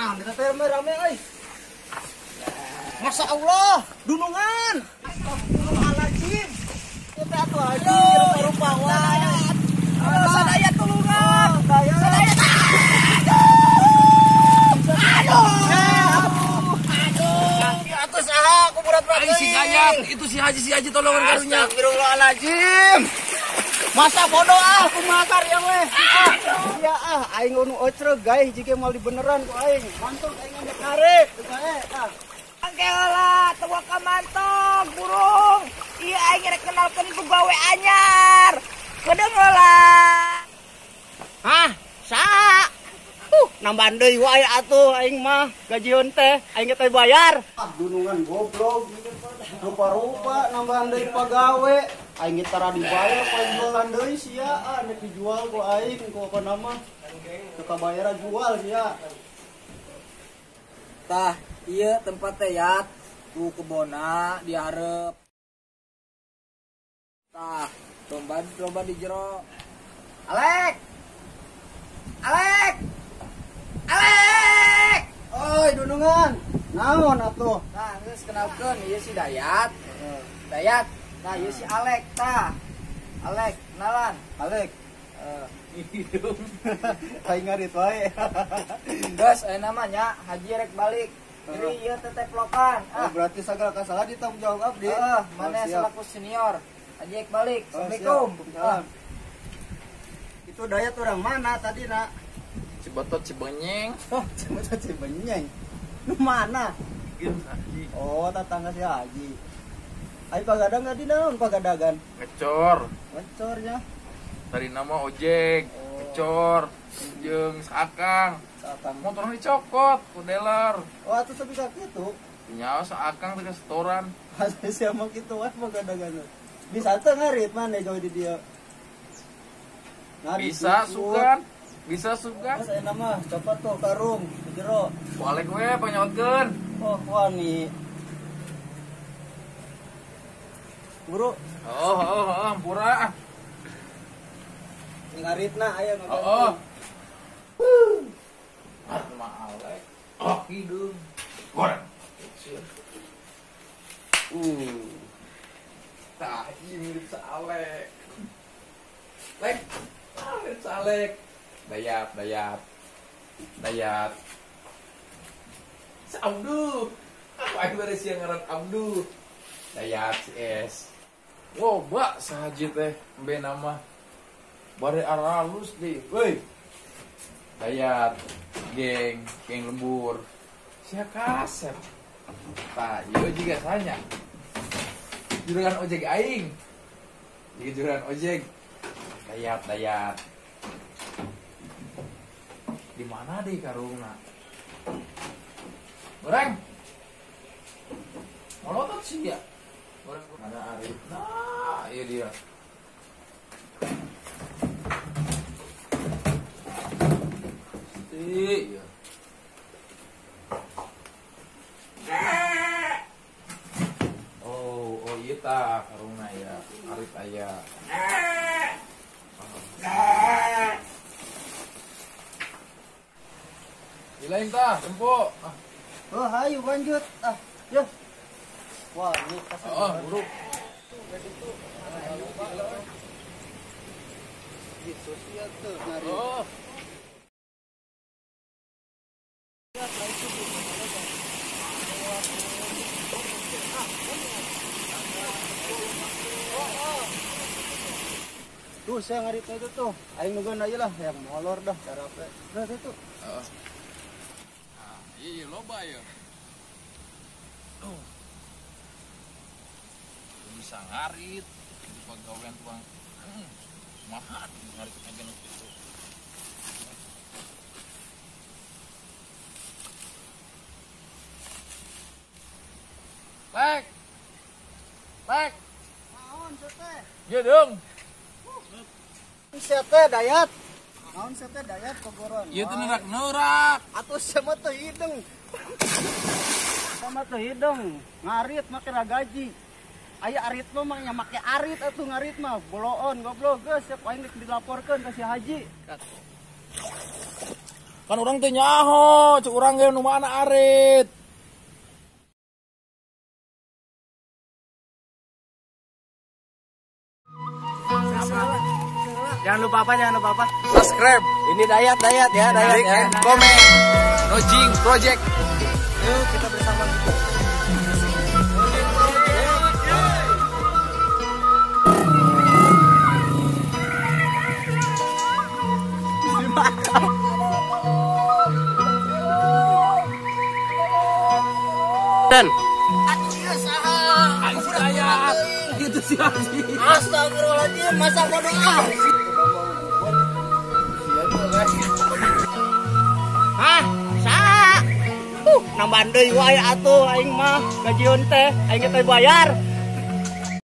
Naon eta teh rame euy. Masya Allah, dunungan. Astagfirullahaladzim. Kita atuh haji rupa-rupa wae. Sadaya tulungan. Sadaya. Aduh. Aduh. Atuh saha ku berat-berat. Ai si Gayat, itu si Haji tolongan karunya. Astagfirullahaladzim. Masa bodoh ah kumaha karya weh. Ah, ya ah aing nu ocreg gaeh jige moal dibeneran ku aing. Mantog aing ngajak narik bae ah. Angkeula teu ka mantog burung. Ieu aing rek kenalkeun ku gawe anyar. Kedeung heula. Hah? Saha? Nambahan deui wae atuh aing mah gajieun teh aing teh bayar. Ah dunungan goblok rupa-rupa nambahan deui pagawe. Aing tara dibayar paling jualan deui sia ah nek dijual ku aing ku apa nama teu kabayaran jual sia. Tah ieu tempat teh yat ku kebona dihareup. Tah domba di jero. Alek. Alek. Alek. Oi dunungan. Naon atuh? Tah geus kenalkeun ieu si Dayat. Dayat. Nah, ieu si Alek tah. Alek, kenalan. Alek. Hidung. Aing ngarit wae. Geus aya namanya Haji rek balik. Jadi ieu teh teplokan. Oh, berarti sagala kasalah ditanggung jawab abdi. Heeh, maneh selaku senior. Haji rek balik. Assalamualaikum. Salam. Itu Dayat orang mana tadi, Nak? Cibotot Cibenyeng. Oh, Cibotot Cibenyeng. Nu mana? Oh, tetangga si Haji. Ayo pagadang tadi naon pagadagan? Ngecor. Ngecornya. Tadi nama ojek, oh. Ngecor, jeung saakang. Saakang. Motornya dicokot ku dealer. Oh, atuh tapi ka kitu. Nyawa saakang teh setoran. Asa sia mah kitu wae pagadagan. Bisa teu ngarit maneh gawe di dieu? Ngarit. Bisa sugan. Bisa sugan. Geus aya mah copot tuh karung di jero. Ku Alek we panyaotkeun. Oh, wani. Buru. Oh, ampura. Ngaritna aya ngaganti. Oh. Ah, mah Alek. Oh, hideung. Goreng. Tah, ieu mirip sa Alek. Lek. Ah, mirip sa Alek. Dayat. Dayat. Sa Abdu. Aku aing bare sia ngaran Abdu. Dayat si S. Loba sahaji teh embe nama. Bare aralus deh. Woi. Dayat geng lembur. Sia kasep. Tah, ieu juga sanya. Juragan ojek aing. Ieu juragan ojek. Dayat. Di mana deh karungna? Goreng. Molotot sih ya. Mana Arif? Nah, iya dia. Iya. Oh, iya ta karungna ya. Arif aya. Ilain ta, tempo. Oh, hayu lanjut. Ah, ya. Wah, ini kasih. Oh, buruk. Gitu sih tuh, ngarit. Oh. Tuh, saya ngaritnya itu tuh. Aing nungguin aja lah, yang molor dah cara apa. Nah, itu. Heeh. Ah, iya loba ya. Tuh. Bisa ngarit di pegawaian tukang mahal ngarit aja itu. Lek. Lek. Naon teh? Ieu deung. Sia teh Dayat. Naon sia teh Dayat kogoron. Ieu teh neurak-neurak. Atuh sia mah teu hideung. Sama teu hideung, ngarit make gaji. Aya arit mah nya make arit atuh ngarit mah boloon goblok geus siap aing dilaporkeun ka si Haji. Kan urang teh nyaho, cek urang ge nu mana arit. Jangan lupa apa? Jangan lupa apa? Subscribe. Ini Dayat ya, Dayat like ya. And comment. Nojing Project. Yuk kita bersama. Dan gitu sih. Astagfirullahaladzim, masa bodoh ah. Hah? Sa? Nambahan deui wae atuh aing mah gajieun teh, aing teh bayar.